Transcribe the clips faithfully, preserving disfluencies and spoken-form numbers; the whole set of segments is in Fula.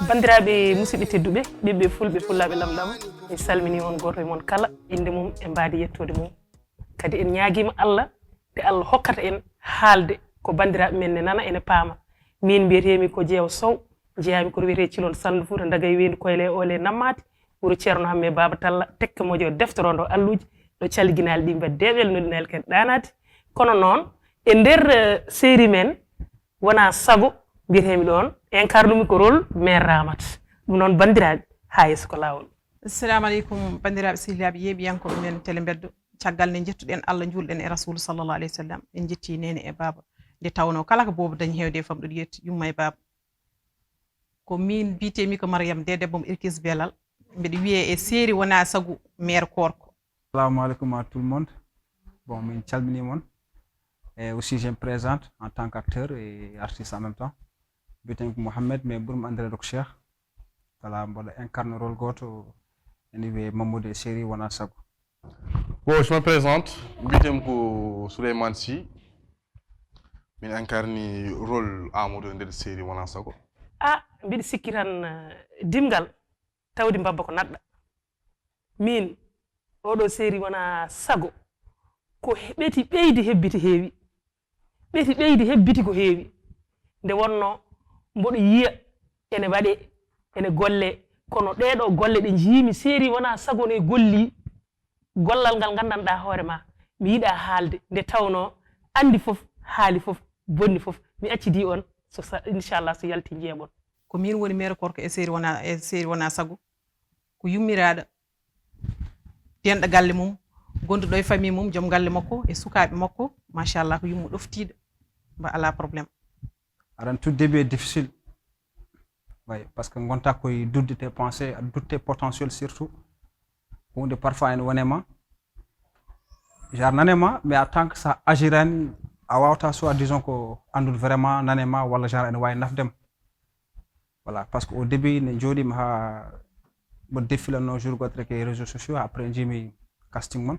Banndiraaɓe musidɓe tedduɓe, ɓiɓɓe fulɓe, fullaaɓe lamɗam, en calminii on gooto e mon kala innde mum e mbaadi yettoode mum. Kadi en ñaagiima Allah, nde Allah hokkata en haalde ko banndiraaɓe men ne nana ene paama. Miin mbiyeteemi ko Jeew Sow, njeyaami ko wiyetee Cilon Salndu Fuuta, Ndagay Weendu, Koyle e Oole Nammaati, wuro Ceerno Hamme Baaba Talla, tekke moƴo deftoroondo alluuji, ɗo caliginaali ɗi mbaɗi deeɓel, noddinaali kadi ɗaanaade. Kono noon, e nder, eh, série men, wonaa sago, mbiyeteemi ɗoon, incarnumi ko rôle mère Ramata. Ɗum noon, banndiraaɓe, haa yeeso ko laawol. Assalamu aleykum, banndiraaɓe sehilaaɓe yeeɓiyankooɓe men Télé Mbeddo. Caggal nde njettuɗen Allah, njuulɗen e Rasuulu sallallahu alayhi wa sallam, en njetti neene e baaba. Nde tawnoo kala ko boobo dañi heewde e famɗude yetti yumma e baaba. Ko miin mbiyetee-mi ko Mariam de debbo mo Irkis Belal. Mbiɗa wiyee e série Wonaa Sago mère Koorko. Assalamu alaikum à tout le monde. Bon, min calmini mon. Et aussi, je me présente en tant qu'acteur et artiste en même temps. Mbiyetee-mi ko Mohamed, mais ɓuri mi anndireede ko Cheikh. Voilà, mboɗo incarne rôle gooto, ene wiyee Mamadou e série Wonaa Sago. Bon, je me présente. Mbiyetee-mi ko Souleymane Sy. Min incarne rôle Amadou e nder série Wonaa Sago. Ah, mbiɗa sikki tan, eh, dimngal tawdi mbabba ko naɗɗa. Miin, oɗo série Wonaa Sago, ko he-, ɓeti ɓeydi hebbiti heewi. Ɓeti ɓeydi hebbiti ko heewi. Nde wonnoo mboɗo yiya ene waɗee, ene gollee, kono ɗeeɗoo golle ɗe njiimi série Wonaa Sago ne gollii, gollal ngal nganndanɗaa hoore ma, mi yiɗaa haalde, nde tawnoo anndi fof, haali fof, bonni fof. Mi accidii on, so sa-, inchallah, so yalti njeeɓon. Ko miin woni mère Koorko e série Wonaa, e série Wonaa Sago. Ko yummiraaɗo, denɗo galle mum, gonduɗo e famille mum, joom galle makko e sukaaɓe makko, machallah, ko yumma ɗoftiiɗo, mba alaa problème. Aɗa anndi, tout début est difficile. Oui, parce que ngonta koye doute tes pensées, doute tes potentiels surtout. Huunde parfois ene wone ma. Genre nane ma, mais en tant que sa agirani, a waawata soit disons ko anndude vraiment nane ma, walla genre ene waawi nafde ma. Voilà, parce que au début, ne jooɗiimi haa mbo défilanno jour gotre ke réseaux sociaux, après njiimi casting mon.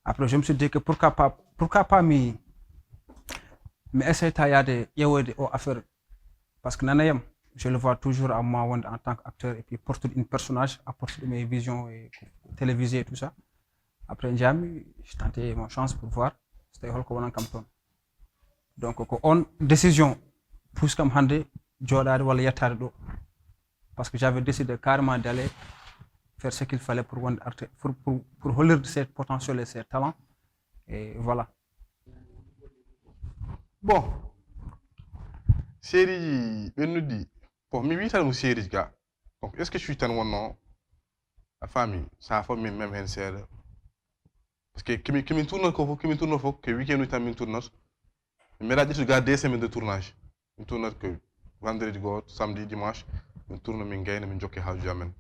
Après, je me suis dit que pourquoi pas, pourquoi pas mi, mi essaye ta yaade ƴeewoyde o affaire. Parce que nanayam, je le vois toujours à moi wonde en tant qu'acteur et puis portude une personnage, apporte mes visions et télévisées et tout ça. Après, njaami, je tentais mon chance pour voir so tawi holko wonan kam toon. Donc, ko on décision pousse kam hannde jooɗaade walla yettaade ɗo. Parce que j'avais décidé carrément d'aller faire ce qu'il fallait pour wonde arte, pour, pour, pour hollirde ses potentiels et ses talents. Et voilà. Bon, série ji ɓennuɗi, bon, mi wiitan mo série ga. Donc, est-ce que cuuci tan wonnoo? A faami, saha fof min même heen seeɗa. Parce que kimin, kimin tournat ko fof, kimin tournat fof, ko weekend uji tan min tournat. Mi meeɗa ƴettude ga deux semaines de tournage. Min tournat ko vendredi gooto, samedi, dimanche. Min tourna, min ngayna, min jokke haajuji amen.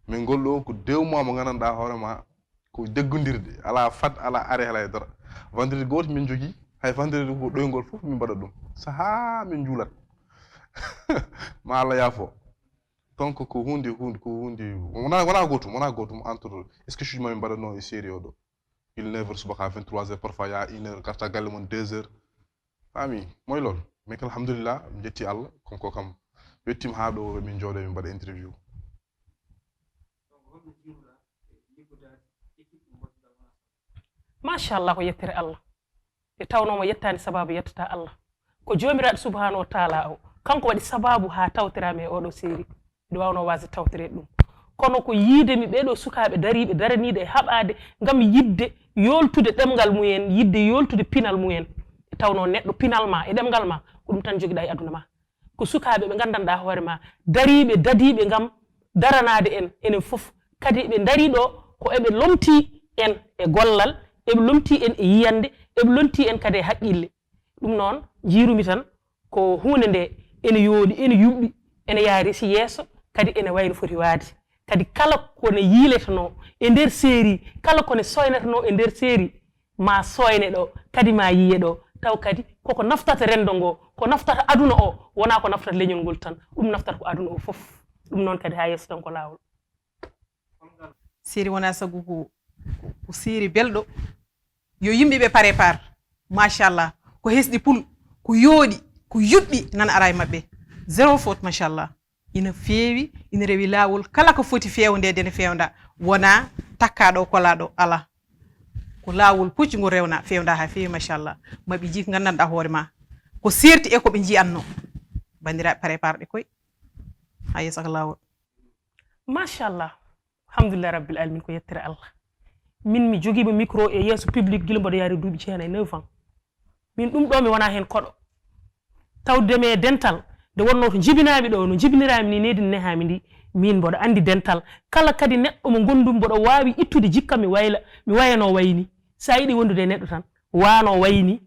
Min ngol ɗo ko deux mois mo nganndanɗaa hoore ma ko jaggondirde, alaa fad, alaa are, alaa e dara. Vendredi gooto min njogii, hay vendredi ko ɗoyngol fof min mbaɗa ɗum. Sahaa min njuulat. Ma Allah yaafo. Donc ko huunde, huunde, ko huunde, wonaa, wonaa gootum, wonaa gootum entre est-ce que cuuji ma min mbaɗatnoo e série o ɗo. Il neuf heures subaka, vingt-trois heures, parfois ya une heure, garta galle mon deux heures. Faami, moy lool. Mais alhamdulillah, mi jetti Allah, comme ko kam yettiima haa ɗo min njooɗo min mbaɗa interview. Machallah, ko yettere Allah. Nde tawnoo mo yettaani sabaabu yettata Allah. Ko Joomiraaɗo subhaanahu wa taala o, kanko waɗi sabaabu haa tawtoraami e oɗo série. Miɗo waawnoo waasde tawtoreede ɗum. Kono ko yiide mi ɓeeɗo sukaaɓe dariiɓe, daraniiɗo e haɓaade ngam yiɗde yooltude ɗemngal mumen, yiɗde yooltude pinal mumen. Nde tawnoo neɗɗo pinal ma e ɗemngal ma, ko ɗum tan njogiɗaa e aduna ma. Ko sukaaɓe ɓe nganndanɗaa hoore ma, dariiɓe, dadiiɓe ngam daranaade en, enen fof. Kadi ɓe ndarii ɗo ko eɓe lomtii en e gollal, eɓe lomtii en e yiyannde, eɓe lomtii en kadi e haqqille. Ɗum noon, njiirumi tan ko huunde nde ene yooɗi, ene yuɓɓi, ene yaari si yeeso, kadi ene wayi no foti waade. Kadi kala ko ne yiiletenoo e nder série, kala ko ne soynetenoo e nder série, ma soyne ɗo, kadi ma yiye ɗo. Taw kadi koko naftata renndo ngo, ko naftata aduna o, wonaa ko naftata leñol ngol tan. Ɗum naftata ko aduna o fof. Ɗum noon kadi haa yeeso tan ko laawol. Série Wonaa Sago ko, ko, ko série belɗo. Yo yimɓe ɓe prépare. Machallah. Ko hesɗi pul, ko yooɗi, ko yuɓɓi nan ara e maɓɓe. Zéro faute, machallah. ina feewi, ina rewi laawol kala ko foti feewndeede ne feewnda, wonaa takkaa ɗo kolaa ɗo, alaa. Ko laawol puccu ngol rewna, feewnda haa feewi, machallah. Maɓɓe njii ko nganndanɗaa hoore ma. Ko seerti e ko ɓe njiyatno. Banndiraaɓe, préparé ɗe koy. Haa yeeso ko laawol. Machallah. Alhamdulillah Rabbil Alamin, ko yettere Allah. Min mi jogiima micro e yeeso public gila mboɗo yaari duuɓi jeenayi, neuf ans. Min ɗum ɗo mi wonaa heen koɗo. Tawde mi e dental, nde wonnoo to njibinaa mi ɗo, no njibiniraa mi ni, needi nehaa mi ndi, min mboɗo anndi dental. Kala kadi neɗɗo mo ngonndumi mboɗo waawi ittude jikka mi wayla, mi waya no wayi ni. So a yiɗi wondude e neɗɗo tan, waa no wayi ni.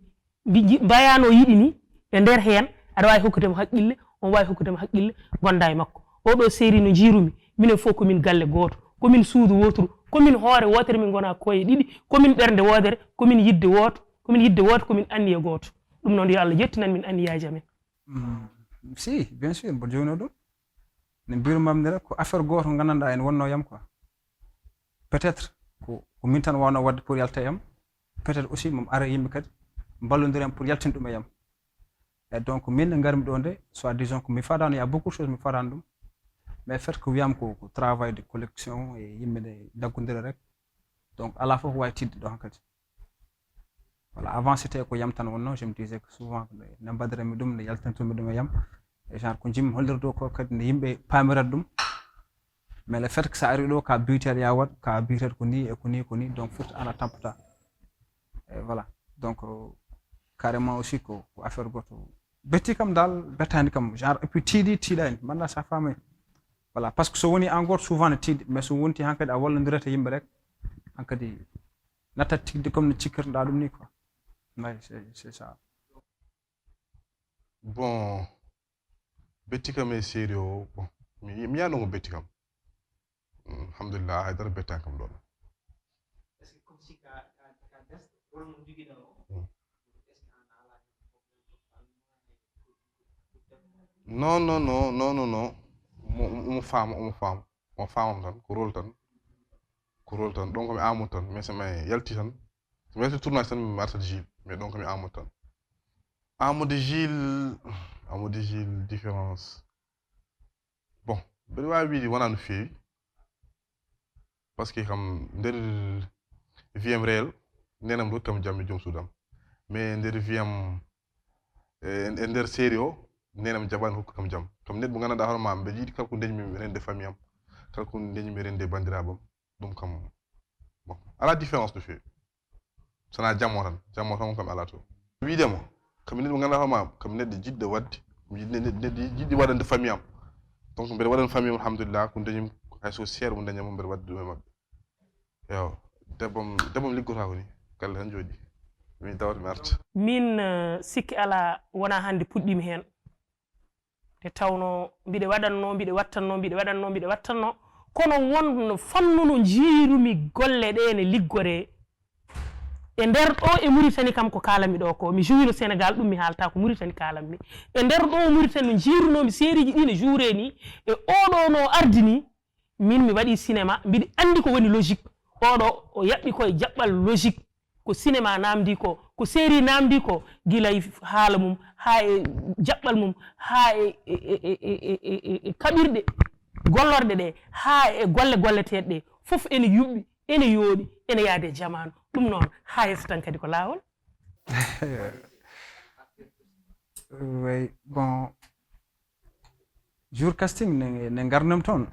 Mbi- nji- mbayaa no yiɗi ni, e nder heen, aɗa waawi hokkude mo haqqille, on waawi hokkude mo haqqille, ngondaa e makko. Oo ɗo seeri no njiirumi, minen fof ko min galle gooto, ko min suudu wooturu, ko min hoore wootere, min ngonaa koye ɗiɗi, ko min ɓernde woodere, ko min yiɗde wooto, ko min yiɗde wooto, ko min anniya gooto. Ɗum noon yo Allah yettinan min anniyaaji amen. Mm, si, bien sûr, mboɗo joginoo ɗum. Ne mbirumam nde rek ko affaire gooto nganndanɗaa ene wonnoo yam quoi. Peut-être ko, ko min tan waawno waɗde pour yalta e am. Peut-être aussi mo ara yimɓe kadi mballondira am pour yaltin ɗum e yam. E donc min nde ngarmi ɗo nde, soit disons ko mi faadaano, il y a beaucoup de choses mi faadaano ɗum. Mais fait que wiyam ko, ko travail de collection e yimɓe nde daggondira rek. Donc alaa fof ko waawi tiiɗde ɗo hankadi. Voilà, avant c'était ko yam tan wonno, je me disais que souvent nde mbaɗiranmi ɗum, nde yaltinanmi ɗum e yam. E genre ko njimmi hollirde ko kadi nde yimɓe paamirata ɗum. Mais le fait que sa ari ɗo ka biyteeɗo ya waɗ, ka biyteeɗo ko ni e ko ni ko ni, donc firti ana tampata. Et voilà. Donc euh, carrément aussi ko, ko affaire goto. Betti kam dal, bettani kam genre et puis tiiɗi tiiɗani, manda sa faami. Voilà, parce que so woni en goto souvent ne tiiɗi, mais so wonti hankadi a wallondirata yimɓe rek, hankadi nattat tigde comme no cikkirnoɗa ɗum ni quoi. Nayi c'est c'est ça. Bon, betti kam e série o, bon, mi mi yano ko betti kam. Mm, alhamdulillah, haydara bettani kam ɗon. Non non non non non non. Omo faama, omo faama, omo faamam tan ko rôle tan. Ko rôle tan, ɗon ko mi amour tan, mais so mi yalti tan, so mi yalti tournage tan mi artat Gilles, mais ɗon ko mi amour tan. Amour de Gilles, amour de Gilles différence. Bon, mbeɗa waawi wiide wonaa no feewi, parce que kam nder vie am réel, nenam ɗo kam jam e joom suudam, mais nder vie am e e nder série o, nenam jaɓaani hokku kam jam. Kam neɗɗo mo nganndanɗaa hoore ma, mbeɗa yiɗi kala ko ndeñmi rende famille am, kala ko ndeñmi rende banndiraaɓe am. Ɗum kam bon, alaa différence no feewi. Sonaa jam o tan, jam o tan kam alaa toon. Wiide mo, kam neɗɗo mo nganndanɗaa hoore ma, kam neɗɗo jiɗɗo waɗde, neɗɗo jiɗɗo waɗande famille am. Donc mbeɗa waɗan famille am alhamdulillah, ko ndeñmi hay so seeɗa mo ndeña mo mbeɗa waɗde ɗum e maɓɓe. Yo, debbo am debbo am liggotaako ni, galle tan jooɗi. Mi dawat mi arta. Min sikki alaa wonaa hannde puɗɗiimi heen. Nde tawnoo mbiɗa waɗatnoo, mbiɗa waɗatnoo, mbiɗa waɗatnoo, mbiɗa waɗatnoo, kono won fannu no njiirumi golle ɗee ne liggoree. E nder ɗoo e Muritani kam ko kaalammi ɗoo ko, mi jowiino Senegaal, ɗum mi haaltaa, ko Muritani kaalammi. E nder ɗoo Muritani no njiirunoomi seeriiji ɗii ne juuree nii, e oo ɗoo no ardi nii, min mi waɗii sinema, mbiɗi anndi ko woni logique. Oo ɗoo o yaɓɓi ko e jaɓɓal logique. Ko sinema naamndii ko, ko seerii naamndii ko, gila e haala mum, haa e jaɓɓal mum, haa e e e e e e e kaɓirɗe gollorɗe ɗee, haa e golle golleteeɗe ɗee, fof ene yuɓɓi, ene yooɗi, ene yahdi e jamaanu. Ɗum noon, haa yeeso tan kadi ko laawol. Oui, bon, jour casting ne ne ngarnam toon,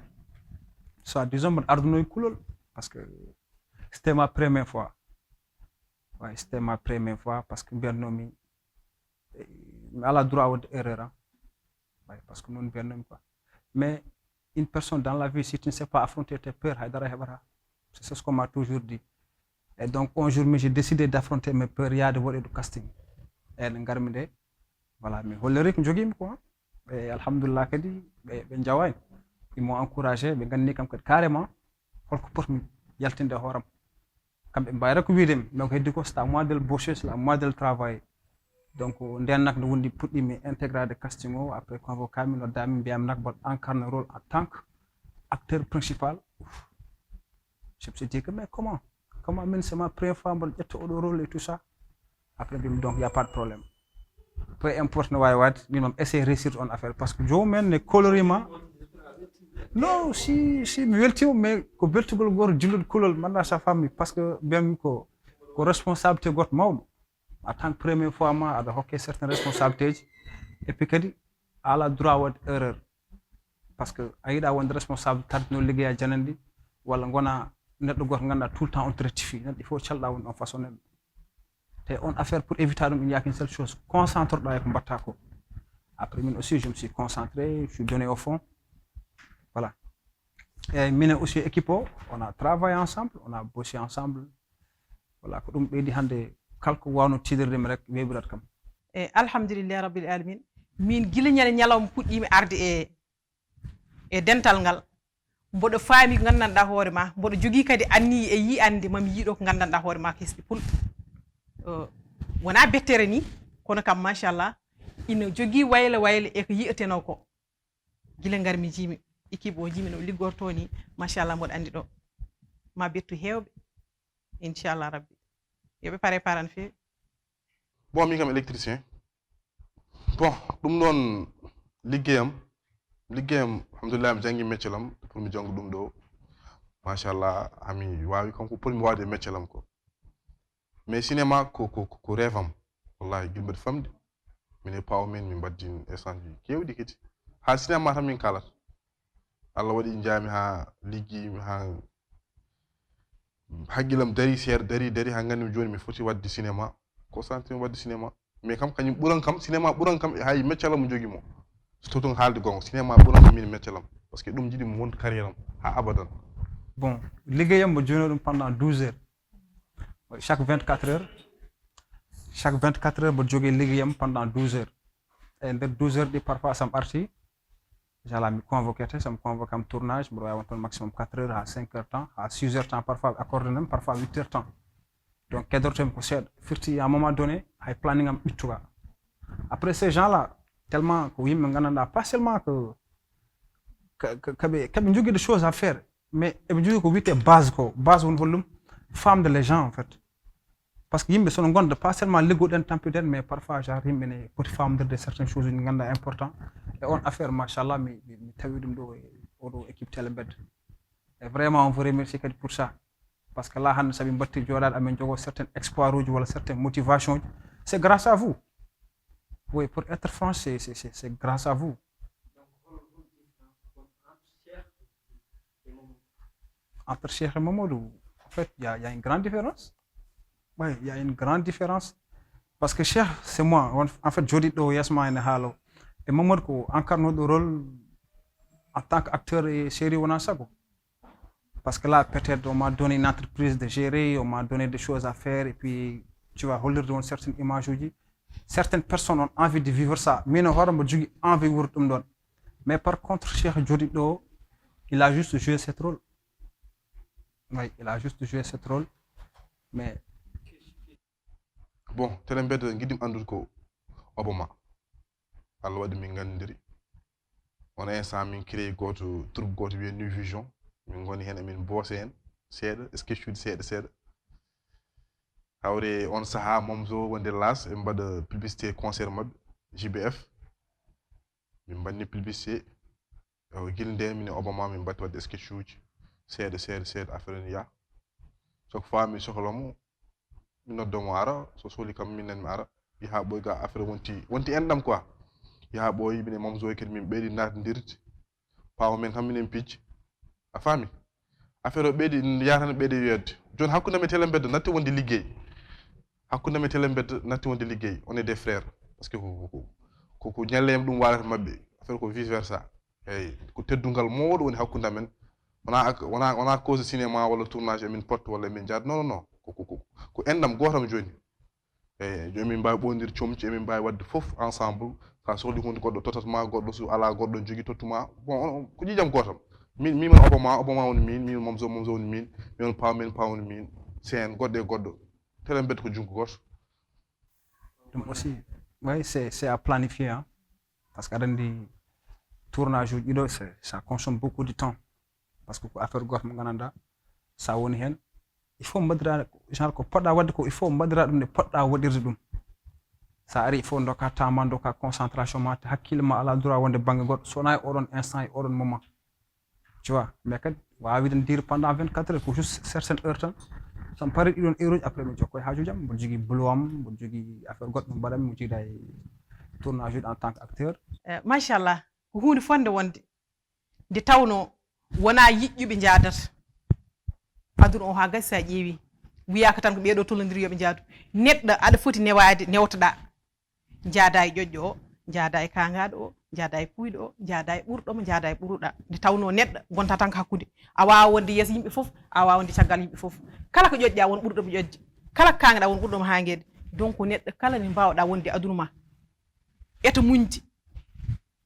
soit disons mboɗo arduno e kulol, parce que c'était ma première fois. Ouais, c'était ma première fois parce que mbiyatnomi mi ala droit wadde erreur, hein. Ouais, parce que noon mbiyatnomi quoi. Mais une personne dans la vie, si tu ne sais pas affronter tes peurs, haydara heɓata. C'est ce qu'on m'a toujours dit. Et donc un jour mi j'ai décidé d'affronter mes peurs, yaade waɗe ɗo casting. E nde ngarmi nde, voilà, mi holliri ko jogiimi quoi. E alhamdulillah kadi ɓe ɓe njawaani. Ils m'ont encouragé, ɓe nganndini kam kadi carrément holko potmi yaltinde e hooram. Kamɓe mbawi rek ko wiide mi, mais ko heddi ko c'est à moi de le bosser, c'est à moi de le travailler. Donc nden nak nde wondi puɗɗimi intégrade casting o, après convoquami, noddami, mbiyami nak mboɗo incarne rôle en tant que acteur principal. Je me suis dit que mais comment, comment min c'est ma première fois mboɗo ƴetta oɗo rôle et tout ça. Après mbimi donc y a pas de problème, peu importe no wawi wadde, min mam essaye réussir on affaire parce que joomum en ne colorima. Non, si si mi weltiima, mais ko beltugol gooto, jillude kulol, mbaɗa sa fammi, parce que mbiyammi ko ko responsabilité gooto mawɗo. En tant que première fois ma aɗa hokke certaines responsabilités ji, et puis kadi a ala droit waɗde erreur, parce que a yiɗa wonde responsable tardino liggeya janandi, walla gona neɗɗo gooto ganduɗa tout le temps on te rectifie, neɗɗo il faut calɗa wonde on façon neɗɗo. Te on affaire, pour éviter ɗum, il n'y a qu'une seule chose, concentre ɗa e ko mbatta ko. Après, min aussi je me suis concentré, je suis donné au fond. Voilà. Eyyi, minen aussi équipe o, on a travaillé ensemble, on a bossé ensemble. Voilà, ko ɗum ɓeydi hannde, kala ko wawno tiidirde mi rek weɓirat kam. E alhamdulillahi rabbil alamin. Min gila ñande ñalawma puɗɗimi arde e e dental ngal, mboɗo faami ko nganndanɗaa hoore ma, mboɗo jogii kadi anniye e yi'annde mami yiiɗo ko nganndanɗaa hoore ma ko hesɗi pul. Wonaa bettere ni, kono kam machallah ina jogii wayle wayle e ko yi'etenoo ko. Gila ngarmi jiimi équipe o, jiimi no liggortoo ni, machallah mboɗo anndi ɗo ma bettu heewɓe, inchallah rabbi. Yo ɓe pare paran feewi. Bon, min kam électricien. Bon, ɗum ɗon liggeyam liggeyam alhamdulillah, mi janngi métier lam pour mi janngu ɗum ɗo. Machallah, hami waawi kam ko pour mi waawde e métier lam ko. Mais cinéma ko ko ko rêve am. Wallahi gila mbaɗi famde. Min e pawo men min mbaddin échange ji kewɗi kadi. Ha cinéma tan min kalata. Allah waɗi njaami ha liggimi ha haggilam dari seeɗa dari dari ha nganndimi jooni mi foti waɗde cinéma. Concentré mi waɗde cinéma. Mais kam kañum ɓuran kam cinéma ɓuran kam hay meccalam mo jogi mo. So totun haalde gonga cinéma ɓuran kam min meccalam. Parce que ɗum jiɗi mi wontu carrière am ha abadan. Bon, liggeyam mbo jono ɗum pendant 12 heures. Chaque 24 heures, chaque 24 heures mbo jogi liggeyam pendant 12 heures. E nder 12 heures ɗi parfois sam arti, inchallah mi convoquete, sam convoque am tournage mboɗo wawi won toon maximum 4 heures ha 5 heures temps ha 6 heures temps parfois accordé nem parfois 8 heures temps. Donc kedortemi ko seeɗa firti à un moment donné hay planning am ɓittuka. Après ces gens là, tellement ko yimɓe gandanɗa pas seulement que kaɓe kaɓe jogui des choses à faire, mais eɓe jogui ko wiyete base ko base woni holɗum? Famde les gens en fait. Parce que yimɓe sono gonda pas seulement liggoɗen tampiɗen mais parfois genre yimɓe ne poti famdirde certaines choses uji ganduɗa important. E on affaire machallah mi mi tawi ɗum ɗo e oɗo équipe télé mbedda. Et vraiment on vous remercie kadi pour ça. Parce que la hannde sabi mbatti joɗaɗo amin jogo certaines espoir uji wala certaines motivation uji, c'est grâce à vous. Oui, pour être franc, c'est grâce à vous. Entre Cheikh et Mamadou, en fait, il y, a, y a une grande différence. Oui, il y a une grande différence. Parce que Cheikh, c'est moi. En fait, joɗiɗo yasma ene haalo. Et Mamadou ko incarnoɗo rôle en tant qu'acteur et série wona sago. Parce que là, peut-être, on m'a donné une entreprise de gérer, on m'a donné des choses à faire, et puis tu vas hollirde on certaines images uji. Certaines personnes ont envie de vivre ça. Min hoore mbo jogui envie wuurde ɗum ɗon. Mais par contre, Cheikh joɗiɗo, il a juste joué ce rôle. Oui, il a juste joué ce rôle. Mais bon, télé mbedda giɗim anndude ko Obama. Allah waɗi min nganndiri. On instant min créé gooto troupe gooto wiyee New Vision. Min ngoni heen emin mboosa heen seeɗa, sketch uji seeɗa seeɗa. Hawre on sahaa Momzo wonde Laas eɓe mbaɗa publicité concert maɓɓe J B F. Min mbaɗni publicité. Gila ndeen min e Obama min mbatti waɗde sketch uji seeɗa seeɗa seeɗa affaire en yaha. Chaque fois mi sohla mo mi nodda mo ara, so sohli kam minen mi ara. Yaha ɓooy ga affaire wonti wonti enɗam quoi. Yaha ɓooy minen Momzo kadi min ɓeydi naatndirde. Pawo men kam minen pijji. A faami? Affaire o ɓeydi yaha tan ɓeydi yoyde. Jooni hakkunde men télé mbedda natti wonde liggey. Hakkunde men télé mbedda natti wonde liggey. On est des frères. Parce que ko ko ko ñalleyam ɗum waalata maɓɓe. Affaire ko vice versa. Eyyi, ko teddungal mawɗo woni hakkunde amen. Wona wona wona cause cinéma walla tournage emin potta walla emin jaada, non non non. Ko ko ko enɗam gootam jooni. Eyyi, jooni emin mbaawi ɓoyndir comci, emin mbaawi waɗde fof ensemble. Sa sohli hunde goɗɗo tottat ma, goɗɗo so ala goɗɗo ne jogui tottu ma. Bon, ko ƴiƴam gootam. Min min woni Obama, Obama woni min, min Momzo, Momzo woni min, min woni Paw, min Paw woni min. Sen goɗɗo e goɗɗo. Télé mbedda ko junngo gooto. Ɗum aussi, oui, c'est c'est à planifier hein. Parce que aɗa anndi tournage uji ɗiɗo, ça consomme beaucoup de temps. Parce que ko affaire gooto mo nganndanɗaa, so a woni heen, il faut mbaɗira genre ko poɗɗa waɗde ko, il faut mbaɗira ɗum nde poɗɗa waɗirde ɗum. So a ari, il faut ndokka temps ma, ndokka concentration ma, te hakkille ma alaa droit wonde bannge goɗɗo so wonaa e oɗon instant, e oɗon moment. Tu vois, mais kadi wawi wiide dire pendant vingt-quatre heures, pour juste certaines heures tan. Son pari ɗiɗon heure uji, après mi jokkoy haaju jam. Mboɗo jogii boulot am, mboɗo jogii affaire goɗɗo mo mbaɗanmi, mo jiida e tournage uji en tant que acteur. Eh, machallah, ko huunde fonde wonde. Nde tawno wona yiɗɓe njaadata. Aduna o ha gasi sa ƴeewi, wiyaka tan ko ɓeeɗo tolodiri yoɓe njaadu. Neɗɗo aɗa foti newaade, newtoɗa. Njaada e ƴoƴƴo o, njaada e kaŋaaɗo o, njaada e puuyɗo o, njaada e ɓurɗo mo, njaada e ɓuruɗa. Nde tawno neɗɗo gonta tan ko hakkunde. A wawa wonde yeeso yimɓe fof, a wawa wonde caggal yimɓe fof. Kala ko ƴoƴɗa won ɓurɗo mo ƴoƴde. Kala ko kaŋaɗa won ɓurɗo mo haŋede. Donc neɗɗo kala nde mbawɗa wonde aduna ma, eto muñde.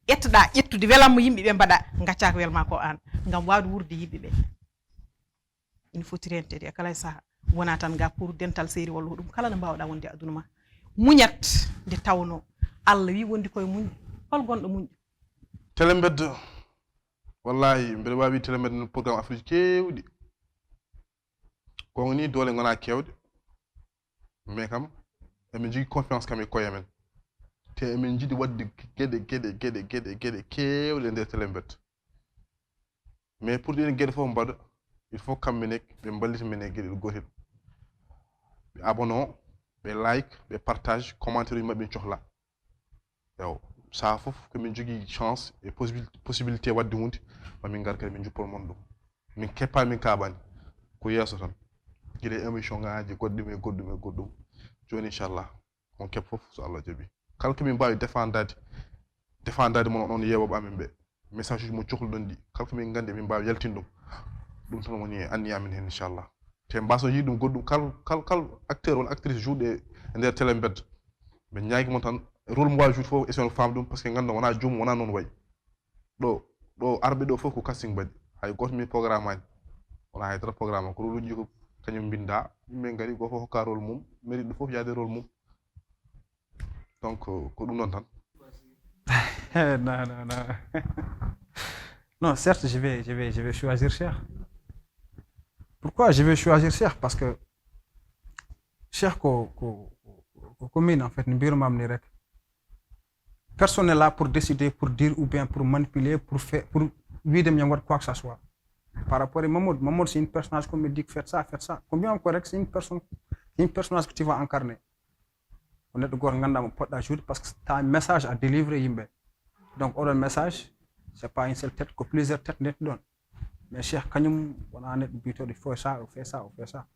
Ƴettoɗa ƴettude welamma yimɓe ɓe mbaɗa, gacca ko welma ko an, ngam wawde wuurde yimɓe ɓe. Ina foti rentede e kala e saaha. Wona tan ga pour dental seeri walla ko ɗum, kala no mbawɗa wonde e aduna ma. Muñat nde tawno Allah wi wondi koye muñ. Hol gonɗo muñ? Tele mbeddo, wallahi mbeɗa wawi tele mbeddo no programme affaire uji kewɗi. Gonga ni doole gona kewɗe, mais kam emin jogui confiance kam e koye men. Te emin jiiɗi wadde gueɗe gueɗe gueɗe gueɗe gueɗe kewɗe e nder tele mbeddo. Mais pour ɗen gueɗe foof mbaɗa, il faut kamɓe ne ɓe mballita men e gueɗel gotel. Ɓe abonné, ɓe like, ɓe partage, commentaire uji maɓɓe en cohla. Yaw, saha foof komin jogui chance e possibilité wadde hunde, mamin ngar kadi min juppon mon ɗum. Min keppa min kaɓani, ko yesso tan. Guila émission ngaji goɗɗum e goɗɗum e goɗɗum. Joni inchallah on kep foof so Allah jaaɓi. Kala komin mbawi défendade, défendade mon onon yewoɓe amin ɓe, message uji mo cohluɗon ɗi, kala komin gandi emin mbawi yaltin ɗum. Ɗum tan woni anniya amin hen inchallah. Te mbaso yiɗum goɗɗum kal kal kal acteur walla actrice jouɗe e nder télé mbedda. Ɓe ñaagi mon tan rôle mo wawi joude foof esen faam ɗum, parce que ganda wona joomum wona noon wayi. Ɗo ɗo arɓe ɗo foof ko casting mbaɗi, hay goto mi programme ani. Wona hay dara programme ko rôle uji ko kañum mbinda, yimɓe gari goto foof hokka rôle mum, mérite ɗo foof yaade rôle mum. Donc ko ɗum ɗon tan. Non, non, non, non. Non, certes, je vais, je vais, je vais choisir Cheikh. Pourquoi je vais choisir Cheikh? Parce que Cheikh ko ko ko min en fait, no mbirumam ni rek. Personne n'est là pour décider, pour dire ou bien pour manipuler, pour faire, pour wiide mi waɗ quoi que ce soit. Par rapport à Mamadou, Mamadou c'est une personnage comédique, faites ça, faites ça. Combien encore rek, c'est une personne, c'est une personnage que tu vas incarner. Ko neɗɗo goto ganduɗa mo poɗɗa joude, parce que t'as un message à délivrer yimɓe. Donc oɗon message, c'est pas une seule tête, ko plusieurs têtes ndetti ɗon. Mais Cheikh kañum wona neɗɗo bitoɗo il faut ça, ou fait ça, ou fait ça.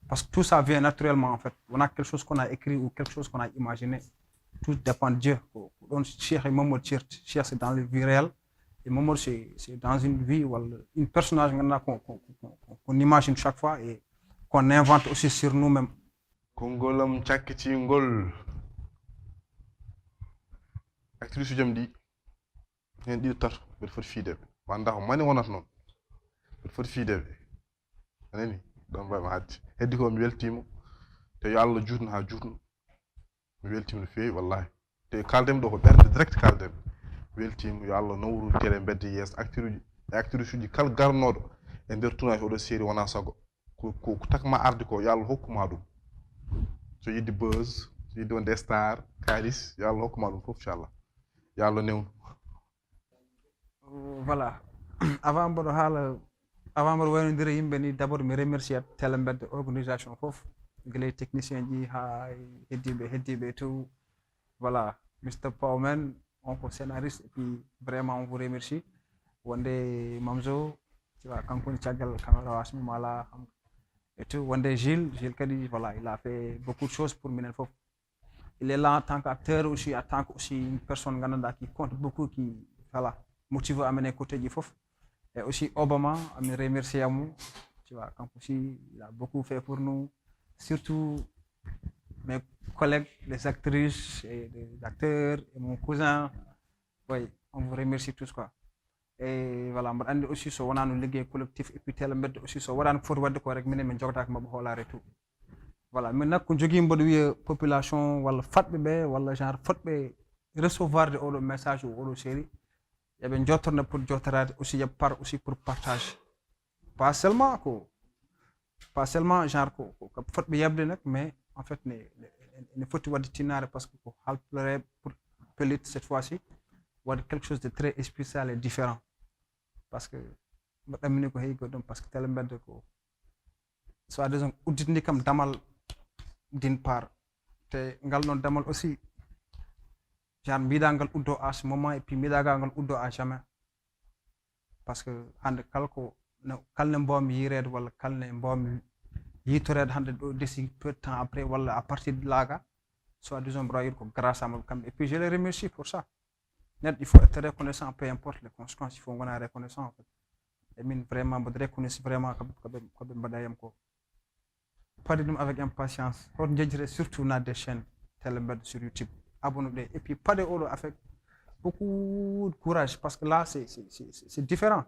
Parce que tout ça vient naturellement en fait. Wona quelque chose qu'on a écrit ou quelque chose qu'on a imaginé. Tout dépend de Dieu. Ko ɗon Cheikh et Mamadou certi. Cheikh c'est dans le vie réel. Et Mamadou c'est c'est dans une vie walla une personnage ganduɗa ko qu'on imagine chaque fois et qu'on invente aussi sur nous-mêmes. Konngol am cakkitingol. Actrice jam ɗi hen ɗiɗo tato mbeɗa foti fiideɓe. Ma ndax mani wonata noon. Mbeɗa foti fiideɓe. Anani? Ɗon mbawi ma hatti. Heddi ko mi weltima. Te yo Allah jutno ha jutno. Mi weltima no fewi wallahi. Te kalden ɗo ko ɓerde direct kalden. Mi weltima yo Allah nawru tele mbedde yeeso actrice uji e actrice uji kala garnoɗo e nder tournage oɗo série wona sago. Ko ko takma arde ko yo Allah hokkuma ɗum. So yidde buzz, so yidde wonde star, kalis, yo Allah hokkuma ɗum fof inchallah. Yo Allah newnu. Voilà. Avant mboɗo haala, avant mboɗo waynodira yimɓe ni, d'abord mi remerciat télé mbedda organisation fof, guila e technicien ji ha heddiɓe heddiɓe et tout. Voilà, Mister Pawmen, on ko scénariste et puis vraiment on vous remercie. Wonde Mamzo, tu vois, kanko woni caggal caméra wasmi mala et tout. Wonde Gilles, Gilles kadi, voilà, il a fait beaucoup de choses pour minen fof. Il est là en tant qu'acteur aussi, en tant que aussi une personne ganduɗa qui compte beaucoup, qui voilà, motive amen e côté ji fof. Et aussi Obama, ami remercier mo, tu vois, kanko aussi il a beaucoup fait pour nous, surtout mes collègues les actrices et les acteurs et mon cousin. Oui, on vous remercie tous quoi. Et voilà, mboɗo andi aussi so wonano liggey collectif et puis télé mbedda aussi so waɗano ko foti wadde ko rek minen min jogotako mabɓe hoolare tout. Voilà, min nak ko jogui mboɗo wiya population walla fatɓe ɓe walla genre fotɓe recevoir de oɗo message ou oɗo série, yooɓe jottorne pour jottorade aussi, yooɓe par aussi pour partage. Pas seulement ko pas seulement genre ko ko fotɓe yabde nak, mais en fait ne ne foti wadde tinnare parce que ko halpere pour pellit cette fois-ci wadde quelque chose de très spécial et différent. Parce que Mbaɗɗamini ko heewi goɗɗum, parce que tele mbedde ko soit disant udditini kam damal, d'une part, te ngal noon damal aussi, genre mbiɗa ngal uddo à ce moment et puis mbiɗa ngal uddo à jamais. Parce que hannde kala ko no, kala ne mbawmi yireede walla kala ne mbawmi yitoreede hannde ɗo d'ici peu de temps après walla à partir de là ga, soit disant mbaɗa yiɗ ko grâce à maɓɓe kamɓe, et puis je les remercie pour ça. Neɗɗo il faut être reconnaissant, peu importe les conséquences, il faut ngona reconnaissant en fait. Et min vraiment mbaɗa reconnaisse vraiment ko ɓe, ko ɓe, ko ɓe mbaɗa yam ko. Paɗe ɗum avec impatience. Hoto njejjire surtout na des chaînes télé mbedde sur YouTube. Abonné ɗe et puis paɗe oɗo avec beaucoup de courage, parce que là c'est, c'est, c'est, c'est différent.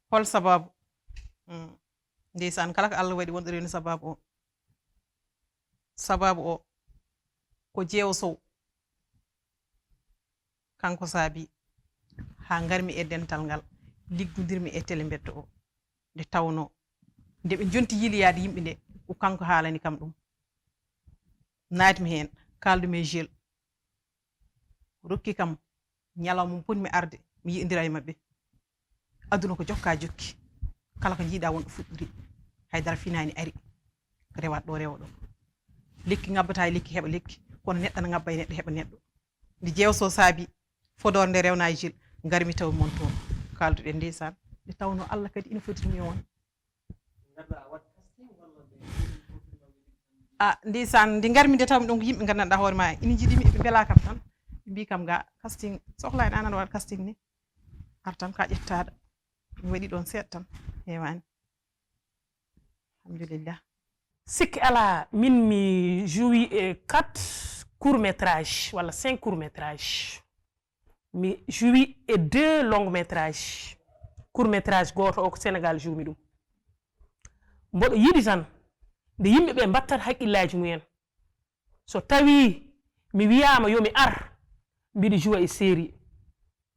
Hol sababu? Mm. Ndeysaan, kala ko Allah waɗi wonɗo rewni sababu o. Sababu o ko Jeewo Sow. Kanko saabi haa ngarmi e dental ngal, liggodirmi e tele mbedde o. Nde tawnoo, nde ɓe njonti yiliyaade yimɓe nde, ko kanko haalani kam ɗum. Naatmi heen, kaaldumi e Gilles. Rokki kam ñalawma mo potmi arde, mi yi'ondira e maɓɓe. Aduna ko jokka jokki. Kala ko njiiɗa won ɗo fuɗɗori. Haydara finaani ari. Rewat ɗo, rewa ɗo. Lekki ngabbata e lekki, heɓa lekki. Kono neɗɗo na ngabba e neɗɗo, heɓa neɗɗo. Nde Jeewo Sow saabi fodoore nde rewna e Gilles, ngarmi tawi mon toon. Kaalduɗen ndeysaan. Nde tawnoo Allah kadi ina fotiri mi on. A, ndeysaan, nde ngarmi nde tawmi ɗon ko yimɓe nganndanɗaa hoore ma ina njiɗi mi, ɓe mbela kam tan. Ɓe mbi kam ga casting, sohla en anan waɗa casting ni. Ar tan ka ƴettaɗo. Mi waɗi ɗon seeɗa tan. Heewani. Alhamdulillah. Sikki alaa, min mi joué e quatre court métrage walla cinq court métrage. Mi joué e deux long métrage. Court métrage gooto o ko Sénégal joué mi ɗum. Mboɗo yiɗi tan nde yimɓe ɓe mbattat haqqillaaji mumen. So tawii mi wiyaama yo mi ar, mbiɗo joué e série.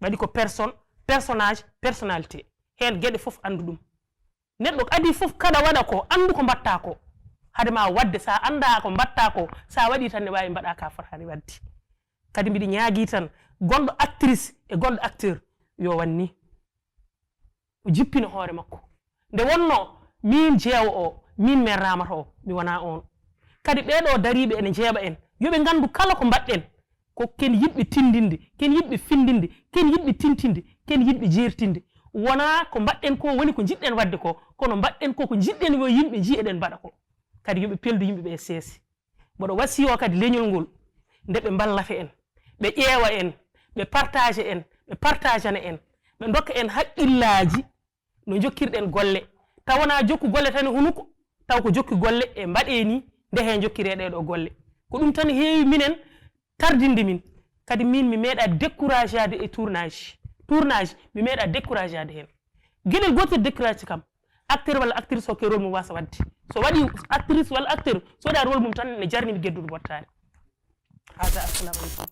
Waɗi ko personne, personnage, personnalité. Heen geɗe fof anndu ɗum. Neɗɗo adii fof kaɗa waɗa ko, anndu ko mbaɗtaa ko. Hade ma waɗde, so a anndaa ko mbaɗtaa ko, so a waɗii tan ne waawi mbaɗaa ka fotaani waɗde. Kadi mbiɗo ñaagii tan gonɗo actrice e gonɗo acteur yo wanni. O jippina hoore makko. Nde wonnoo miin Jeewo o, miin meer Raamata o, mi wonaa oon. Kadi ɓee ɗoo dariiɓe ene njeeɓa en, yo ɓe nganndu kala ko mbaɗɗen, ko ken yiɗɓe tinndinde, ken yiɗɓe finndinde, ken yiɗɓe tintinde, ken yiɗɓe jeertinde. Wonaa ko mbaɗɗen ko woni ko njiɗɗen waɗde ko, kono mbaɗɗen ko ko njiɗɗen yo yimɓe njii eɗen mbaɗa ko. Kadi yo ɓe peldu yimɓe ɓe e seese. Mboɗo wasiyoo kadi leñol ngol, nde ɓe mballata en, ɓe ƴeewa en, ɓe partage en, ɓe partajana en, ɓe ndokka en haqqillaaji no njokkirɗen golle. Taw wonaa jokku golle tan e hunuko, taw ko jokki golle e mbaɗee nii, nde hee njokkiree ɗee ɗoo golle. Ko ɗum tan heewi minen tardinde min. Kadi min mi meeɗa décourageade e tournage. Tournage, mi meeɗa décourageade heen. Geɗel gootel décourage kam, acteur walla actrice hokke rôle mum waasa waɗde. So waɗi actrice walla acteur, so waɗa rôle mum tan ne jarni mi gedduɗo bottaari. Hada, assalamu aleykum.